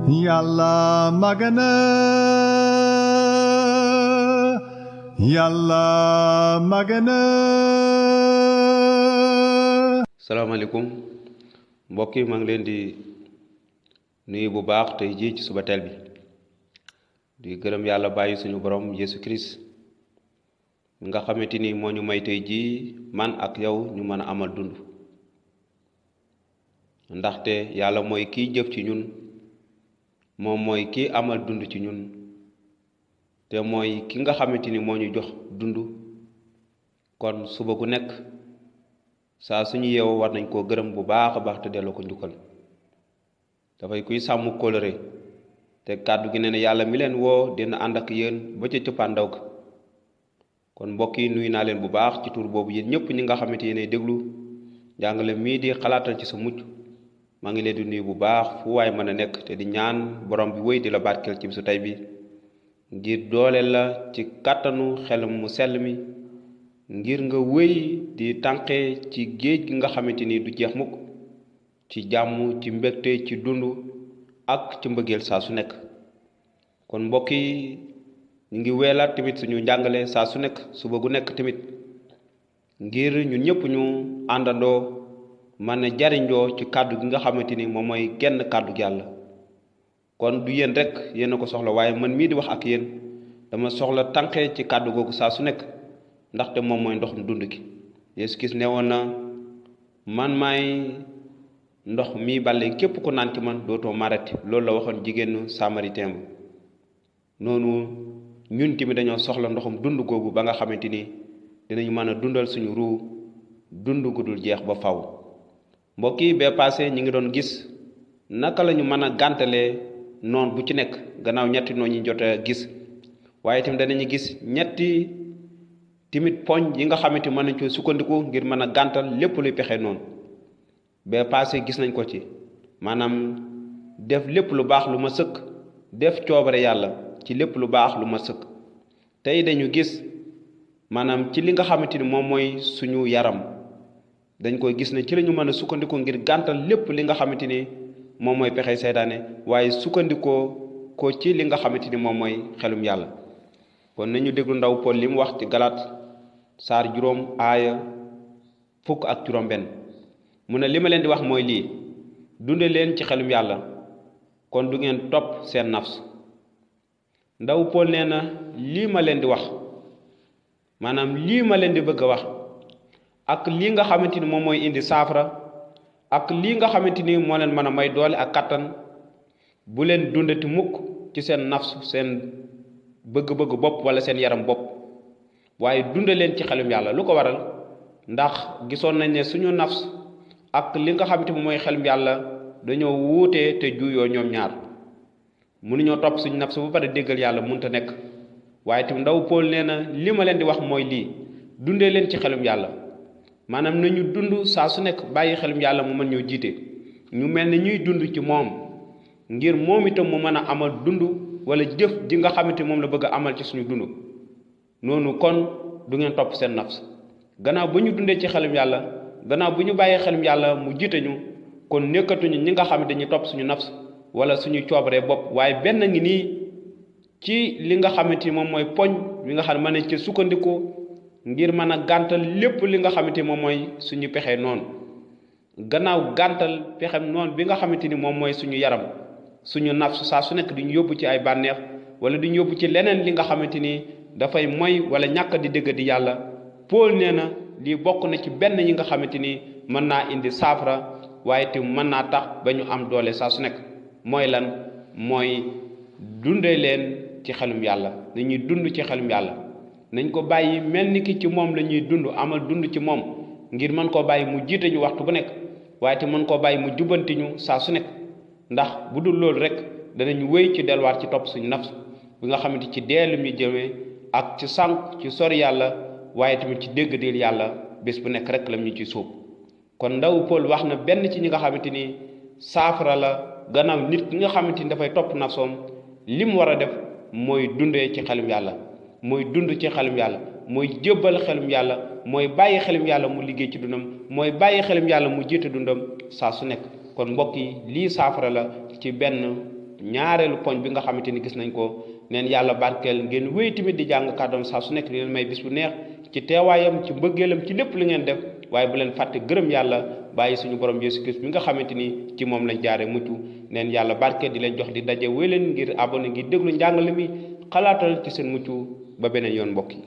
Yàlla magana Yàlla magana. salaamaaleykum mbokk yi maa ngi leen di nuyu bu baax tey jii ci suba teel bi di gërëm yàlla bàyyi suñu borom Yesu Christ nga xamante ni moo ñu may tey jii man ak yow ñu mën a amal dund ndaxte yàlla mooy kiy jëf ci ñun moom mooy kii amal dund ci ñun te mooy ki nga xamante ni moo ñu jox dund kon suba gu nekk saa suñu yeewoo war nañ koo gërëm bu baax a baax te delloo ko njukkal dafay kuy sàmm kóllëre te kàddu gi nee na yàlla mi leen woo dina ànd ak yéen ba ca cëppaandaw ga kon mbokk yi nuyu naa leen bu baax ci tur boobu yéen ñëpp ñi nga xamante yéenay déglu njàngale mii di xalaatal ci sa mucc maa ngi leen di nuyu bu baax fu waay mën a nekk te di ñaan borom bi wéy di la barkeel ci bisu tey bi ngir doole la ci kàttanu xelam mu sell mi ngir nga wéy di tànqe ci géej gi nga xamante ni du jeex mukk ci jàmm ci mbégte ci dund ak ci mbëggeel saa su nekk kon mbokk yi ñu ngi weelaat tamit suñu njàngale saa su nekk suba gu nekk tamit ngir ñun ñëpp ñu àndandoo mën a jariñoo ci kàddu gi nga xamante ni moom mooy genn kàddu yàlla kon du yéen rek yéen a ko soxla waaye man mii di wax ak yéen dama soxla tànqe ci kàddu googu saa su nekk ndaxte moom mooy ndoxum dund gi Yeesu Kirist ne woon na man maay ndox mi bàlle képp ku naan ci man dootoo marati loolu la waxoon jigéenu samaritain ba noonu ñun tamit dañoo soxla ndoxum dund googu ba nga xamante ni dinañ mën a dundal suñu ruu dund gu dul jeex ba faw mbokk yi bee passé ñi ngi doon gis naka la ñu mën a gàntalee noon bu ci nekk gannaaw ñetti noon ñi jot a gis waaye tamit danañu gis ñetti timit poñ yi nga xamante mën nañ ko sukkandiku ngir mën a gàntal lépp luy pexe noonu bee passé gis nañ ko ci maanaam def lépp lu baax lu ma sëkk def coobare yàlla ci lépp lu baax lu ma sëkk tey dañu gis maanaam ci li nga xamante ni moom mooy suñu yaram dañ koy gis ne ci la ñu mën a sukkandiku ngir gàntal lépp li nga xamante ni moom mooy pexe seytaane waaye sukkandikoo ko ci li nga xamante ni moom mooy xelum yàlla kon nañu déglu ndaw Pool li mu wax ci Galaat saar juróom aaya 10 mu ne li ma leen di wax mooy lii dunde leen ci xelum yàlla kon du ngeen topp seen nafs ndaw Pool nee na lii ma leen di wax maanaam lii ma leen di bëgg a wax ak lii nga xamante ni moom mooy indi saafara ak lii nga xamante ni moo leen mën a may doole ak kattan bu leen dundati mukk ci seen nafs seen bëgg-bëgg bopp wala seen yaram bopp waaye dunde leen ci xelum yàlla lu ko waral ndax gisoon nañ ne suñu nafs ak li nga xamante ni mooy xelum yàlla dañoo wuute te juyoo ñoom ñaar mënuñoo topp suñu nafs bu pare déggal yàlla mënta nekk waaye tamit ndaw Pool nee na li ma leen di wax mooy lii dundee leen ci xelum yàlla maanaam nañu dund saa su nekk bàyyi xelum yàlla mu mën ñoo jiite ñu mel ne ñuy dund ci moom ngir moom itam mu mën a amal dund wala jëf ji nga xamante moom la bëgg a amal ci suñu dund noonu kon du ngeen topp seen nafs gannaaw bu ñu dundee ci xelum yàlla gannaaw bu ñu bàyyee xelum yàlla mu jiite ñu kon nekkatuñu ñi nga xam ne dañuy topp suñu nafs wala suñu coobaree bopp waaye benn ngi nii ci li nga xamante ni moom mooy poñ li nga xam ne mën nañ ci sukkandiku ngir mën a gàntal lépp li nga xamante ni moom mooy suñu pexe noonu gannaaw gàntal pexem noonu bi nga xamante ni moom mooy suñu yaram suñu nafs saa su nekk duñu yóbbu ci ay bànneex wala duñu yóbbu ci leneen li nga xamante ni dafay moy wala ñàkk di dëgg di yàlla Pool nee na lii bokk na ci benn yi nga xamante ni mën naa indi saafara waaye te mën naa tax ba ñu am doole saa su nekk mooy lan mooy dundee leen ci xelum yàlla nañuy dund ci xelum yàlla nañ ko bàyyi mel ni ki ci moom la ñuy dund amal dund ci moom ngir mën koo bàyyi mu jiite ñu waxtu bu nekk waaye te mën koo bàyyi mu jubbanti ñu saa su nekk ndax bu dul loolu rek danañu wéy ci delluwaat ci topp suñu nafs bi nga xamante ci deelu ñu jëmee ak ci sànq ci sori yàlla waaye tamit ci dégg deel yàlla bés bu nekk rek lam ñu ci suub kon ndaw Pool wax na benn ci ñi nga xamante ni saafara la gannaaw nit ki nga xamante ni dafay topp nafsoom li mu war a def mooy dundee ci xelum yàlla mooy dund ci xelum yàlla mooy jébbal xelum yàlla mooy bàyyi xelum yàlla mu liggéey ci dundam mooy bàyyi xelum yàlla mu jiite dundam saa su nekk kon mbokk yi lii saafara la ci benn ñaareelu poñ bi nga xamante ni gis nañ ko neen yàlla barkeel ngeen wéy tamit di jàng kàddoom saa su nekk di leen may bis bu neex ci teewaayam ci mbëggeelam ci lépp li ngeen def waaye bu leen fàtte gërëm yàlla bàyyi suñu borom Yeesu Kirist bi nga xamante ni ci moom lañ jaare mucc neen yàlla barkeel di leen jox di daje wéy leen ngir abonné ngir déglu njàngale mi xalaatal ci seen mucc ba beneen yoon mbokk yi